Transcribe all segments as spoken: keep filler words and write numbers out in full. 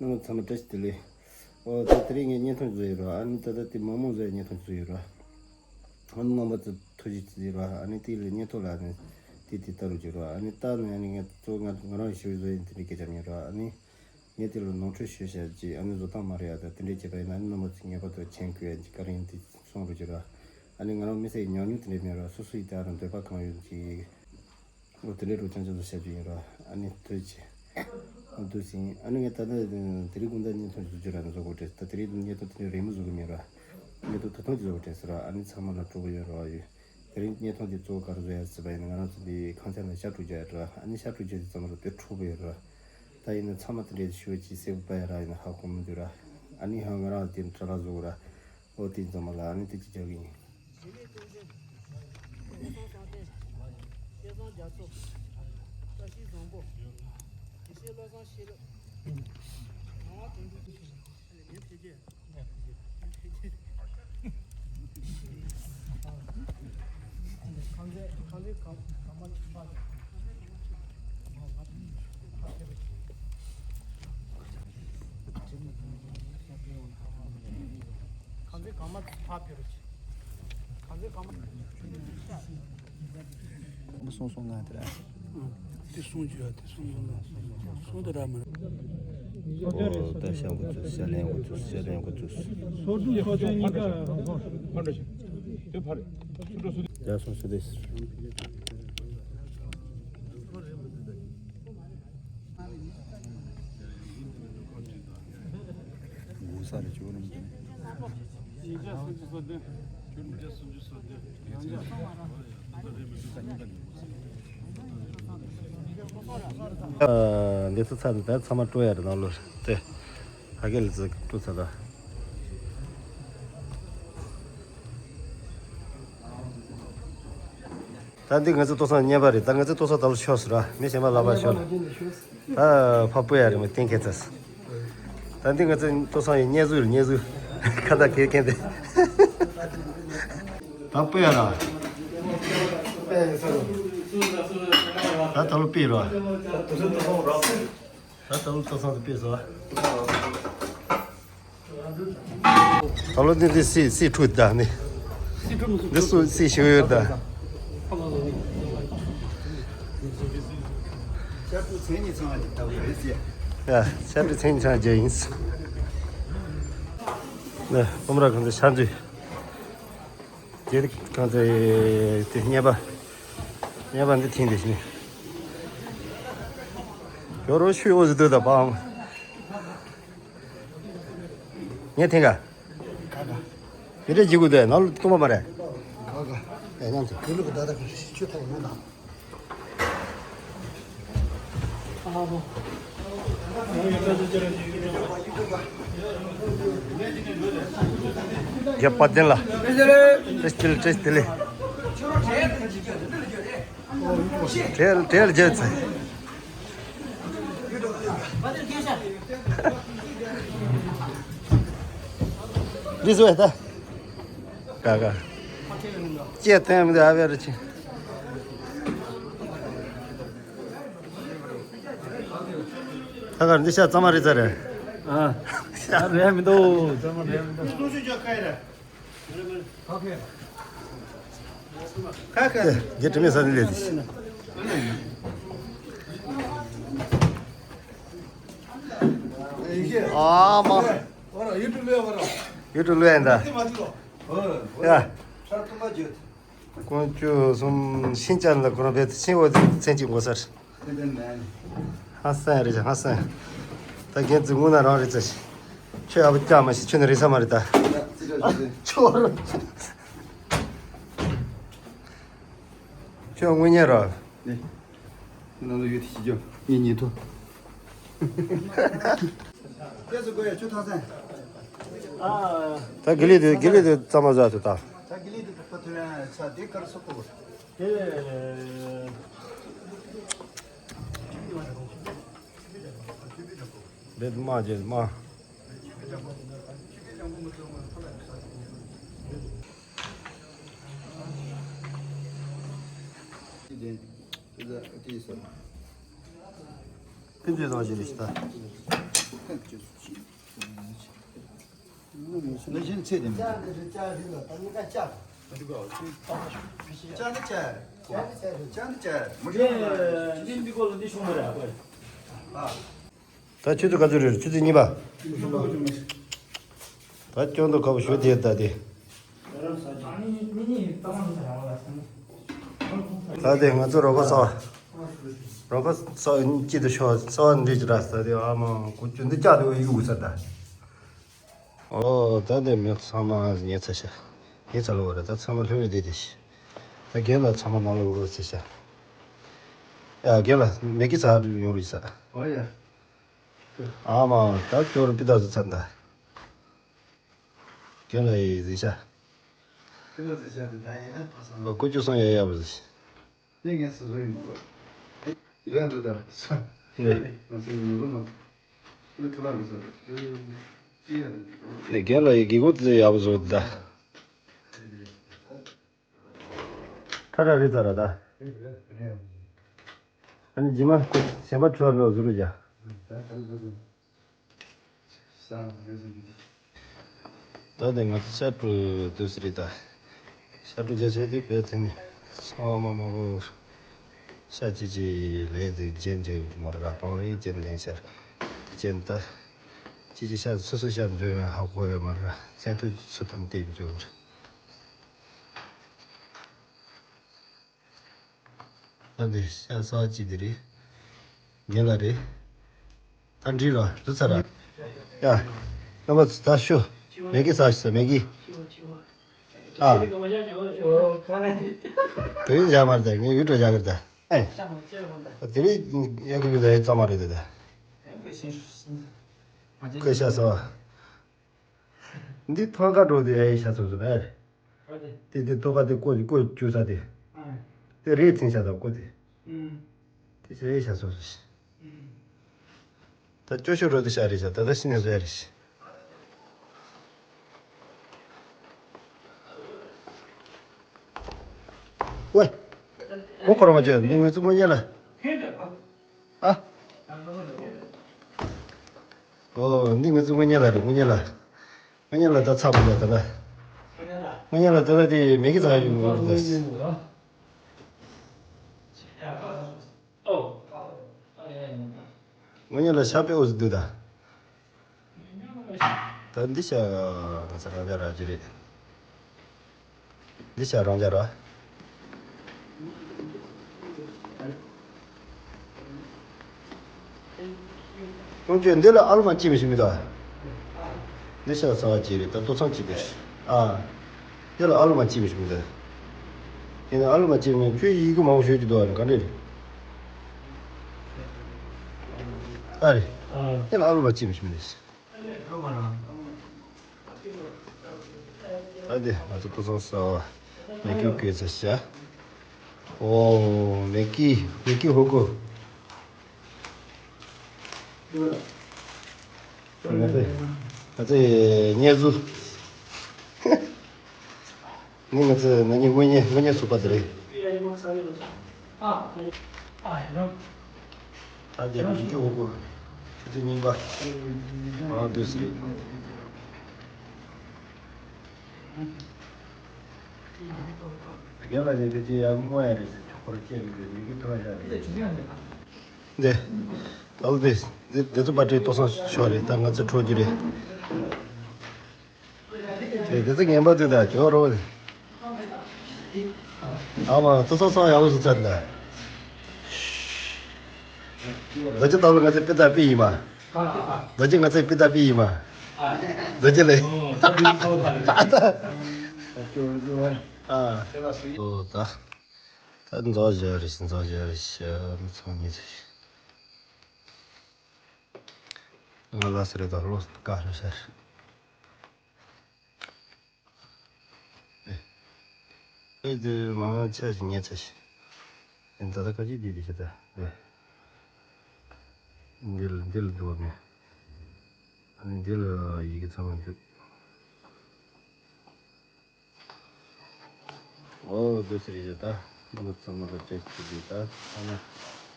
ཚང་མ་བཀྲ་ཤིས་བདེ་ལེགས། ཨོ་ད་དེ་རིང་ངས་བརྙན་ཐུང་བཟོས་ཡོད་ར། ཨ་ནི་ད་ལྟ་དེ་མང་མང་བཟོས་བརྙན་ཐུང་བཟོས་ཡོད་ར། ཨ་ནི་རྣམ་པ་ཚོ་ཐུགས་རྗེ་ཆེ་ཟེར་ར། ཨ་ནི་དེ་ལ་བརྙན་ཐུང་ལ་ཨ་ནི་དེ་དེ་ལྟ་རུ་བྱེད་ར། ཨ་ནི་ལྟ་ནས་ཨ་ནི་ངས་གཙོ་ང་ང་རང་ཞུ་བཟོས་ཡིན་དེ་འདྲའི་སྐད་ཆ་མེད་ར། ཨ་ནི་ངས་དེ་ལ་ནོར་འཁྲུལ་ཞུ་བྱ་ཅིག་ཨ་ནི་བཟོ་སྟངས་མ་རེད་ཡ། ད་དེ་འདྲའི་བྱས་པ་ཡིན་ན་ཨ་ནི་རྣམ་པ་ཚོས་ངེས་པར་དུ་མཁྱེན་དགོས་ཡ་ཅིག་ག་རེ་ཡིན་དེ་གསུང་རུ་བྱེད་ར། ཨ་ནི་ང་རང་མི་ཚེ་ཡི་ཉམས་མྱོང་དེ་འདྲའི་མེད་ར། སོ་སོ་ཡི་ད་རང་འདོད་པ་གང་ཡོད་ཅིག་འོ་དེ་འདྲའི་རུ་ཅང་ཅང་དུ་བྱ་རྒྱུ་ཡིན་ར། ཨ་ནི་ཐུགས་རྗེ་ཆེ། འོ་འདུག་ཟིན། ཨ་ནི་ངས་ད་ལྟ་དེ་རིང་དགོང་དག་བརྙན་ཐུང་བཟོ་རྒྱུ་ར་ནི་བཟོ་དགོས་དྲན། ད་དེ་རིང་བརྙན་ཐུང་དེ་རིང་རེས་མོས་བཟོ་གི་མེད་ར། བརྙན་ཐུང་ད་ཐུང་ཅིག་བཟོ་དགོས་དྲན་ཟེར་ར། ཨ་ནི་ཚང་མ་ལ་སྤྲོ་པོ་ཡོད་ར་ཡོད། དེ་རིང་བརྙན་ཐུང་དེ་གཙོ་བོ་ག་རེ་བཟོ་ཡ་ཟེར་བ་ཡིན་ན་ང་རང་ཚོ་འདི་ཁང་ཚན་ལ་ཤ་དཀྲུག་རྒྱུ་ཡོད་ར། ཨ་ནི་ཤ་དཀྲུག་རྒྱུ་དེ་ཚང་མ་ལ་དཔེ་འཁྲུག་པོ་ཡོད་ར། ད་ཡིན་ན་ཚང་མ་དེ་འདྲའི་ཞུ་བ་ཅིག་སེ་བུ་པ་ཡ་ར་ཡིན་ན་ཧ་གོ་མི་འདུག་ར། ཨ་ནི་ཧ་ང་རང་དེ་འདྲ་ར་བཟོ་གི་ར། འོ་དེ་ཚང་མ་ལ་ཨ་ནི་དེ་ཅི་རྒྱག་གི་ཡིན། འཇིགས་མེད་སྟོབས་ཆེན། སྐལ་བཟང་བསམ་གཏན། སྐལ་བཟང་རྒྱ་མཚོ། བཀྲ་ཤིས་བཟང་པོ། དགེ་བཤེས་བློ་བཟང་ཤེས་རབ། ངག་དབང་དོན་གྲུབ། ངས་ཕེབས་རྒྱུ། ངས་ཕེབས་རྒྱུ། ཁང་ཚན་ཁང་ཚན་གང་གང་མ་ཕ། ཁང་ཚན་གང་མ་ཕ་ཕེབས་རོགས་བྱེད། ཁང་ཚན་གང་མ། མི་སོང་སོང་ང་དེ་ར། དེ་སོང་རྒྱུ་ཡ་དེ་སོང་སོང་ང་སོང་དེ་ར་མ་ར། ཨོ་ད་ཤ་འགོ་ཚུགས། ཤ་ལེན་འགོ་ཚུགས། ཤ་ལེན་འགོ་ཚུགས། སོ་སོ་སོ་སོ་གཉིས་ཀ། ཡ་སོང་སོ་དེ། འདི་ཚོ་ཚར་ནས་ད་ཚང་མ་སྤྲོ་ཡ་རེད། ནང་ལོགས་དེ་ཕ་གི་ལ་ཚོ་སྤྲོ་ཚར་ད། ད་འདི་ང་ཚོ་ལྟོ་ཚང་གཉེར་པ་རེད། ད་ང་ཚོ་ལྟོ་ཚང་ད་ལོ་ཤོར་སོང་ར། མི་གཞན་པ་ལབ་པ་ཤོར། ད་ཕ་སྤུ་ཡ་རེད་མ་གཏན་འཁེལ་ཚར་སོང་། ད་འདི་ང་ཚོ་ལྟོ་ཚང་ཡི་གཉེར་ཟུར་རེད། གཉེར་ཟུར་ཁ་བཏགས་འཁྱེར་མཁན་དེ། ད་སྤུ་ཡ་ར། ད་ད་ལོ་སྤུས་ར། ད་ད་ལོ་ལྟོ་ཚང་དུ་སྤུས་སོང་། ད་ལོ་འདི་འདི་སི་སི་ཁྲུ་ད་ནི། འདི་སུ་སི་ཞུ་ཡོད་ད། ཡ་ཤ་ཁྲུ་ཚན་གཉིས་ཚང་རྒྱ་ཡིན། ནས་ཨོམ་ར་གང་དུ་ཤ་འདུས། དེ་གང་ཚེ་དེ་གཉེར་པ། གཉེར་པ་འདི་ཐིང་དེ་ཤི་ནི། ཡོ་རོ་ཤུ་འོ་ཟི་དུ་ད་པའང་། ངས་ཐེངས་ག་དེ་འདྲ་བྱེད་དགོས་དེ་ནང་ལ་གཏོང་བ་མ་རེད། ཨེ་ཉམས་སུ། དེ་ལུགས་ཀྱི་ད་ལྟ་གི་ཤི་ཆུ་ཐོག་ཡོང་དང་། རྒྱབ་པ་བསྟན་ལ། བཀྲ་ཤིས་བདེ་ལེགས། བཀྲ་ཤིས་བདེ་ལེགས། བྲེལ་བྲེལ་རྒྱལ་ཚེ། འདི་ཟོས་ད། ག་ག་ཅེས་ཐོན་མི་འདུག་ཨ་བེ་རུ་ཆེ། ད་གར་འདི་ཤ་གཙང་མ་རེད་ཚར་རེད། ཨ། ཤ་རེད་མི་འདུག་གཙང་མ་རེད་མི་འདུག་ཁ་ཁ། རྒྱ་དྲི་མེད་ས་ནི་ལས་དེ། ཨ་མ། ཡུ་ཊུབ་ལོས་ཡིན་ད། ཡ། ཀོང་ཅུ་གསུམ་ཤིན་ཅང་ལ་ཁོ་རང་བས་ཤིན་འོ་དེ་མཚན་གཅིག་ངོ་སར། ཧ་སན་རེད་ཧ་སན། ད་རྒན་ཙི་དངོས་གནས་རང་རེད་ཙི། ཁྱོད་ཨ་བུ་ཅག་མ་ཤི་ཁྱོད་ནི་རེད་ས་མ་རེད་ད། ཁྱོད་རང་ཁྱོད་དངོས་གཉེར་རོ། ནང་ལ་ཡོད་དེ་ཤི་རྒྱུ་ངའི་ཉིན་ཐོ། ད་དགེ་ལེགས་དེ་དགེ་ལེགས་དེ་གཙང་མ་བཟའ་ཐུབ་ད། ད་དགེ་ལེགས་དེ་ཕ་ཐུ་རན་ཆ་དེ་གར་སོག་པོ། དེ། བེད་མ་བྱེད་མ། དེ་དེ་དེ་ས། ཀུན་སྤྱོད་བཟང་ཞིག་རེད་ཤག་ད། ན་གཞན་ཚེ་དེ་མི་འདུག་ཅག་ནི་ཅག་རེད། ཅག་ནི་ཅག་རེད། ཅག་ནི་ཅག་རེད། མ་འདི་འདི་འདི་སྐོར་ལ་འདི་ཤོང་མ་རེད། ཨ། ད་ཆུ་ཚོད་ག་ཚོད་རེད། ཆུ་ཚོད་གཉིས་པ། ད་སྐྱོན་དུ་ཁ་བ་ཞུ་དེ་ད་དེ། ད་དེ་ང་ཚོ་རོགས་པ་ས། རོགས་པ་ས་གཅིག་ཏུ་ཤོག་ས་བ་འདི་ཅི་ར་ས་དེ། ཨ་མ་ཁུ་ཆུ་འདི་ལྕགས་དེ་བས་གཡུག་ས་ད། ཨོ་ད་དེ་མི་ཚང་མ་ཉལ་ཚར་ཤག་ཉལ་ཚར་ལོ་བ་ར། ད་ཚང་མ་ལྷོད་ལྷོད་དེ་དེ་ཤི། ད་རྒན་ལགས་ཚང་མ་ནང་ལ་འོ་ཚེ་ཤག་ཡ་རྒན་ལགས་མེ་གི་ཚ་ཡོང་རུ་ཡི་ས། ཨོ་ཡ། ཨ་མ་ད་ཁྱོད་རུ་པི་ད་ཟི་ཚར་ད། རྒན་ལགས་ཡི་ཟི་ཤག་ཁྱོད་ཟི་ཤག་དེ་ད་ཡིན་ན་ཕ་སང་། ཨོ་ཀུ་ཅུ་སང་ཡ་ཡ་བ་ཟི། དེ་ངས་སུ་བཟོ་ཡིན་པ། རང་འདུག་ད་སོ། ང་ཚོའི་ཉིན་གུང་ནང་། ཁོའི་ཐུ་ལག་མི་བཟོ་རེད། ཅི་ཡ་རེད། ནས་རྒན་ལགས་ཡི་གི་གུ་དེ་ཡག་པོ་བཟོ་འདུག་ད། ཁྲ་ཁྲ་རེད་ཚར་ར་ད། ཨ་ནི་རྗེས་མ་ཁོ་གཞན་པ་ཁྲོ་བ་མེད་པ་བཟོ་རུ་བྱ། ད་ནི་ང་ཚོ་ཤ་ཀྲུ་དུས་སུ་རེད་ད། ཤ་ཀྲུ་རྒྱ་ཆེ་དུས་བོད་དེ་ནི་ཚང་མ་མང་པོ་ཤ་ཅི་ཅི་ལས་དེ་རྒྱན་ཅི་མ་ར་པང་རེ་རྒྱན་ལེན་ཤར་རྒྱན་ད། ཅི་ཅི་ཤ་སོ་སོ་ཤ་འདོད་ན་ཧ་གོ་ཡ་མ་ར་སེམས་ཐུགས་སུ་དམ་བསྟན་འཇོག་ད་འདི་ཤ་ཚ་ཅི་འདི་རེད། ཉེ་ལ་རེད། ད་འདྲི་ར་འདུ་ཚ་ར། ཡ། རྣམ་པ་ད་ཤོ། མེ་གི་ཚ་ཤི་ས་མེ་གི། ཨ། དེ་རིང་བཞག་མ་རེད་ད་ངས་ཡུལ་དུ་བཞག་གི་རེད་ད། ཨེ། དེ་རིང་ཡག་གི་མི་ད་ཡ་ཙམ་མ་རེད་ད། ཁོས་ཤ་ཚ་བ། འདི་ཐང་ཀ་འགྲོ་དེ་ཡ་ཡི་ཤ་ཚོ་ཚོ་རེད། དེ་དེ་ཐོ་ཀ་དེ་ཀོ་ཀོ་བཅུ་ས་དེ། དེ་རེད་ཚིན་ཤ་དང་ཀོ་དེ། དེ་ཤ་ཡི་ཤ་ཚོ་ཚོ་ཤི། ད་ཅོ་ཤོ་རོ་དེ་ཤ་རེད་ཤ་ད་ད་ཤི་ནས་བཟོ་ཡ་རེད་ཤི། ཝེ། ཨོ་ཁོ་རང་མ་བྱོས་འདི་ངོས་ཚུ་མ་ཉལ་ལ། ཨ། ཨོ་འདི་ངོས་ཚུ་མ་ཉལ་ལ་རེད་མ་ཉལ་ལ། མ་ཉལ་ལ་ད་ཚ་པོ་ལ་ད་ལ། མ་ཉལ་ལ་ད་ལ་དེ་མེ་གི་ཚ་ཡོང་གི་རེད་ད། ཨོ། ཨ་ཡ་ཡ། ང་ཉལ་ལ་ཤ་པའི་འོ་ཟི་འདུག་ད། ད་འདི་ཤ་ང་ཚ་རང་ཅག་ར་ཅི་རེད། འདི་ཤ་རང་ཅག་ར། ཁོང་ཚོས་འདི་ལ་ཨ་ལུ་མ་ཅི་མི་ཤེས་མི་འདུག་འདི་ཤ་ཚ་བ་ཅི་རེད་ད་ལྟོ་ཚང་ཅི་དེ། ཨ། དེ་ལ་ཨ་ལུ་མ་ཅི་མི་ཞུ་མི་འདུག་དེ་ནི་ཨ་ལུ་མ་ཅི་མི་ཁྱོད་ཡི་གུ་མང་པོ་ཞུ་རྒྱུ་འདུག་ཨ་རེ་ག་འདྲ་རེད། ཨ་རེད། དེ་ལ་ཨ་ལུ་མ་ཅི་མི་ཞུ་མི་འདུག་ཨ་དེ་ང་ཚོ་ཏུ་སོང་ས་མེ་ཀི་བཀོད་ཚེ་ཤ། ཨོ་མེ་ཀི་མེ་ཀི་ཧོ་ཀོ། ང་ཚོས་ང་ཚོས་ཉེ་ཟུར་ནི་ང་ཚོས་ན་ནིང་དངོས་གནས་དངོས་གནས་ཚུགས་པ་དེ་རེད། ད་དེ་རིང་སྐྱོ་བོ་ཆུ་ཚོད་གཉིས་པ་མང་དུས་སུ་རེད། རྒན་ལགས་ནས་དེ་ཅི་ཡང་སྔོ་ཡ་རེད་ཟེར་ཆོག་པར་བཅད་མི་དགོས་མི་གི་ཐོག་ཡ་རེད། འདི། ཨ་ལ་འདི་འདི་འདི་ཚོ་པ་ཏྲའི་ལྟོ་སང་ཤོག་རེད་ད་ང་ཚོ་འཕྲོ་རྒྱུ་རེད། དེ་འདི་ཚོ་ངན་པ་འདུག་ད་ཇོ་རོ། ཨ་མ་ལྟོ་སང་སང་ཡག་པོ་བཟོ་ཚར་ད། རྡོ་རྗེ་ལྟ་བུ་ང་ཚོའི་དཔེ་ལྟ་དཔེ་ཡིན་མ། རྡོ་རྗེ་ང་ཚོའི་དཔེ་ལྟ་དཔེ་ཡིན་མ། རྡོ་རྗེ་ལས། ཨ་ད། ཨོ་ད། ད་འཛོག་བཞག་རེད་འཛོག་བཞག་རེད་ཤི་མི་ཚང་མི་ཚེ་ཤི། ང་ལ་སི་རེད་ད་ལོ་དཀའ་ཤོས་ཤར། ཨེ་དེ་མང་ཆ་ཞིག་ཉེ་ཆ་ཞིག་ཨེ་ད་ལྟ་ཁ་ཅིག་བསྡད་དེ་ཤི་ད། ཨེ་འདི་ལ་འདི་ལ་འདུག་བ་མེད། ཨ་ནི་འདི་ལ་ཡི་གེ་ཚང་མ་འདུག་ཨོ་དེ་ཟེར་ཡོད་ད། མི་ཚང་མ་ལ་སྤྲད་ཀྱི་འདུག་ད་ཨ་ན།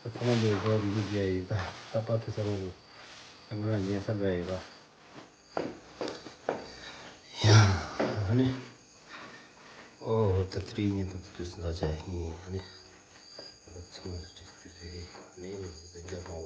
ད་ཚང་མ་འདི་འགྲོ་འདི་རྒྱ་ཡིན། ད་ད་པ་ཕེ་ས་རུ་ང་རང་ཉལ་ས་འདྲ་ཡོད་པ། ཡ། ཨ་ནི། ཨོ་ད་དེ་རིང་ཉིན་ད་དུས་སུ་ད་ཅག་ཡིན། ཨ་ནི། ད་ཚང་མ་ལ་ཏིག་ཏིག་རེད། ཨ་ནི་ད་རྒྱ་མ་འོ།